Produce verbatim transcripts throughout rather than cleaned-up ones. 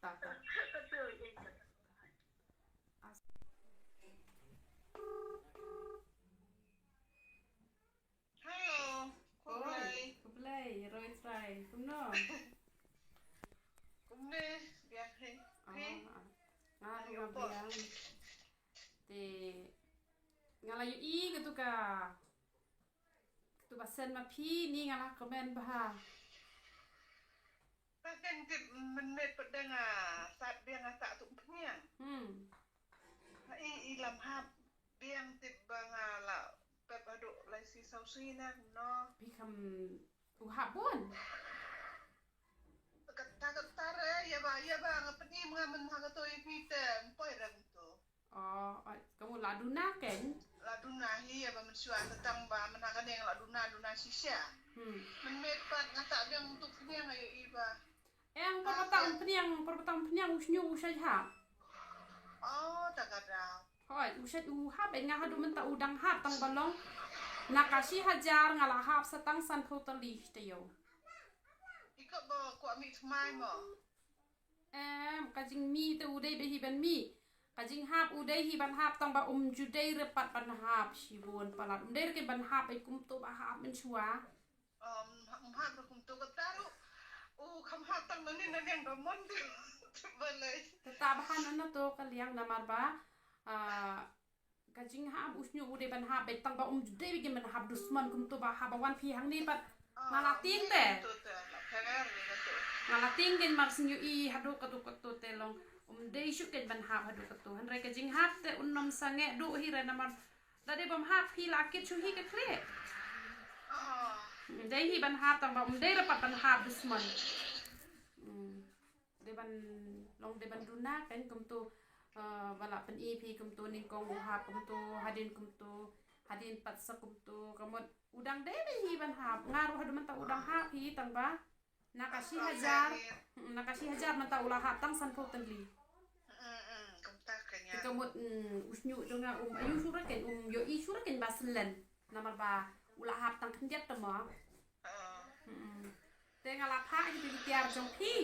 Ta ta. Hello. Khublei. Khublei, roi trai. Kumno? Kumne, biang hi. Hi. Nga ruh nga biang. Te nga la ïohi katu ka, katu ba send ma phi ni nga la comment bha. Ba ken tip mynmiet pat dang nga sat biang nga sat tu pniang. Hmm. Nga i i lam hap biang tip ba nga la pep haduh lai si sau si na no. Phi kham u hap bun. Kata kata re ya ba ya ba nga pni nga men ha kato i phi te mpoi rang tu. Oh, ai, ka mut la duna ken? La duna hi ïa ba mynshuwa tang ba mynta ka ding la duna, duna shisha. Hmm. Mynmiet pat nga ta biang tu pniang ïa i ba. Eng, por ba ta um pniang, por ba ta um pniang u shñiuh u shait hap. Oh, ta ka daw. Hoi, u shait u hap, eng nga haduh mynta u dang hap tang ba long. Na ka shi hajar nga la hap sa tang san phew tylli te ïoh. Iko ba kwah mih thymmai mo. Em, ka jingmih te u dei ba hi ban mih. Ka jinghap u dei hi ban hap tang ba um ju dei re pat ban hap shibun palat. Um dei re ken ban hap ai kumto ba hap mynshuwa. Um, um hap re kumto kata ruh. U kham hap tang nangni nangni ka mon tu. Balai. Tata ba han na to ka liang namar ba. Ah, Ka jinghap u shñiuh u dei ban hap beit tang ba um ju dei beit ban hap dusmon kumto ba hap ba wan phi hangne pat. Nga la tieng te. Nga la tieng kein mar sñiuh i haduh katu katu te long. Um dei shuh kein ban hap haduh katu. Hynrei ka jinghap te un ym sangeh duh hi re namar da dei bym hap hi la kit shuh hi ka khlieh. Um dei hi ban hap tang ba um dei re pat ban hap dusmon. Hmm. Dei ban long dei ban duna kan kumto, eh, ba la pyni phi kumto nyngkong u hap kumto hadien kumto hadien pat sa kumto ka mut u dang dei dei hi ban hap nga ruh haduh mynta u dang hap hi tang ba na ka shi hajar, mm, na ka shi hajar mynta u la hap tang san phew tylli. Te ka mut, mm, u shñiuh jong nga um ayu shuh re kein um ïohi shuh re kein ba slen namar ba u la hap tang khyndiat te mo. Mm. Te nga la phah hi ki tiar jong phi.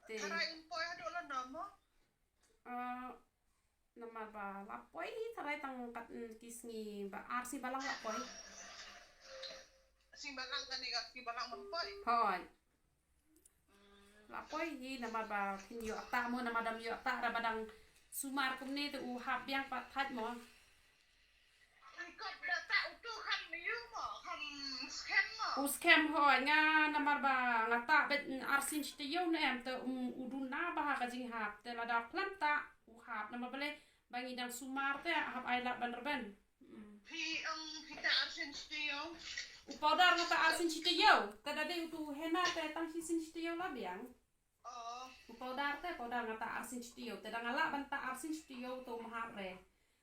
Te. Tharai in poi haduh lano mo? Ah, namar ba la poi hi tharai tang kat, mm, ki sngi ba ar sngi ba lang la poi. Sngi ba lang kane ka sngi ba lang ban poi. Hoi. Mm. La poi hi namar ba phin ïoh ta mo namar dam ïoh ta ra ba dang sumar kumne te u hap biang pat thait mo. Kot da ta utu kham yu mo, kham skhem mo. U skhem hoi nga namar ba nga ta bet arsien shi taïew ne em te um u duna ba ha ka jinghap te lada khlem ta u hap namar balei ba ngi dang sumar te hap ai lad ban rben. Mm. Phi ong phi ta arsien shi taïew. U powder nga ta arsien shi taïew te da dei utu henna te tang shisien shi taïew la biang. Oh. U powder te, powder nga ta arsien shi taïew. Te da nga lah ban ta arsien shi taïew te um hap re.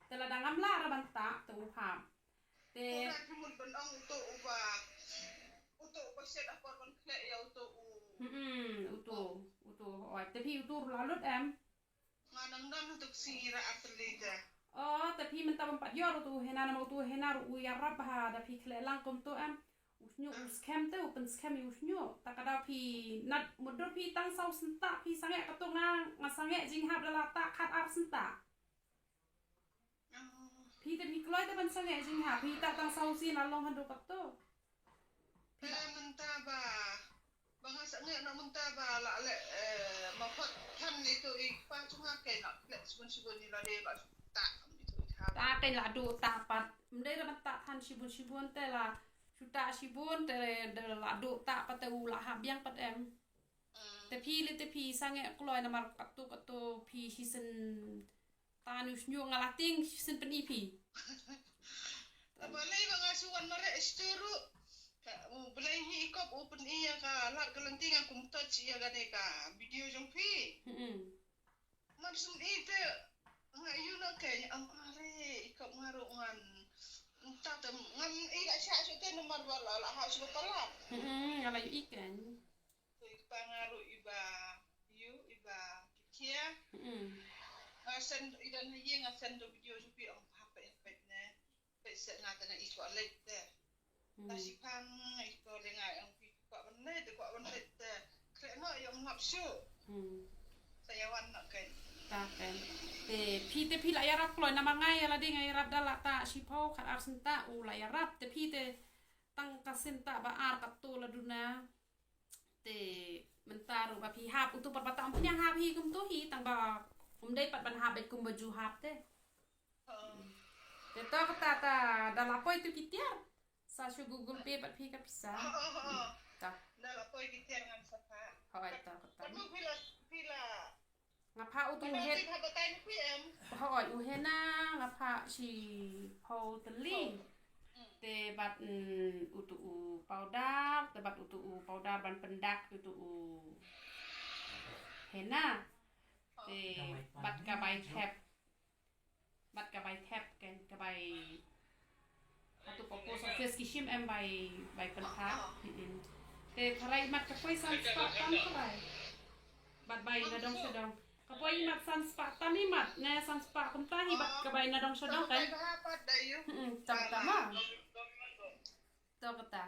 Te lada ngam lah re ban ta te u hap. Te powder phi mut ban ong uto uba, uto uba shet apor ban khleh ïa uto u. Hmm, uto, uto. Te phi utu ruh la lut em? Nga nang dang tu ksing ira arteli te. Oh, te phi mynta bym pat ïoh utu henna, namar utu henna ruh u ïarap bha da phi khleh lang kumtu em. U shñiuh u skhem te, u pynskhem ïa u shñiuh. Ta ka daw phi nat mutdur phi tang saw senta phi sangeh katto, nga nga sangeh jinghap da la ta khat ar senta. Phi te phi kloi te ban sangeh jinghap, phi ta tang saw sien la long haduh katto. Phi la mynta ba ba nga sangeh na mynta ba la leh ma pat than itu i pa chunga ke na leh sibun sibun ni la de ba ta itu i ta. Ta ke la du ta pat. Mdei ra mynta than sibun sibun te la shu ta sibun te la du ta pat te u la ha biang pat em. Te phi le te phi sangeh kloi namar katto katto phi shisien tan u shñiuh nga la tieng shisien pyni phi. Balei ba nga shu wan mareh stu ruh. Ka balei hi i kop u pyni ïa ka lad ka lynti nga kum touch ïa kane ka video jong phi. Hmm. Mar sum i te nga yu na ke am are i kop nga ruh ngan. Nta te ngan i la sha shu te namar ba la la ha shu palat. Hmm, nga la yu i ken. Ko i kpa nga ruh iba yu iba kikia. Hmm. Nga send i dan ha ye nga send do video shu pi ong pa pa pa ne. Peit se nga tengah i kwah leit te. Ta shi pang i ko le nga ong pi kwah ban leit te kwah ban leit te. Kre no i ong lap shu. Hmm. Sa ya wan no kai. Ta kai. Te phi te phi la ïarap kloi namar nga ïa la dei nga ïarap da la ta shiphew khat ar senta u la ïarap te phi te tang ka senta ba ar katto la duna. Te mynta ruh ba phi hap utu pat ba ta ym pynïang hap hi kumtu hi tang ba um dei pat ban hap bad kum ba ju hap te. Te to kata ta da la poi tu ki tiar. Sa shu Google Pay pat phi ka pisa. Oh, oh, oh. Ta. Da la poi ki tiar ngan sa pha. Hoi to kata. Pat mu phi la phi la. Nga pha utu u het. Hoi u hena nga pha shiphew tylli. Te bad mm, utu u powder, te bad utu u powder ban pyndak utu u hena. Te bad ka bai thep. Bad ka bai thep ken ka bai Atu ka post office ki shim em bai bai pynthah. Te tharai mat ka poi san spah tam tharai. Bad bai na dong sha dong. Ka poi mat san spah tam i mat ne san spah kumta hi bad ka bai na dong sha dong kan. Tam tam ma. To kata.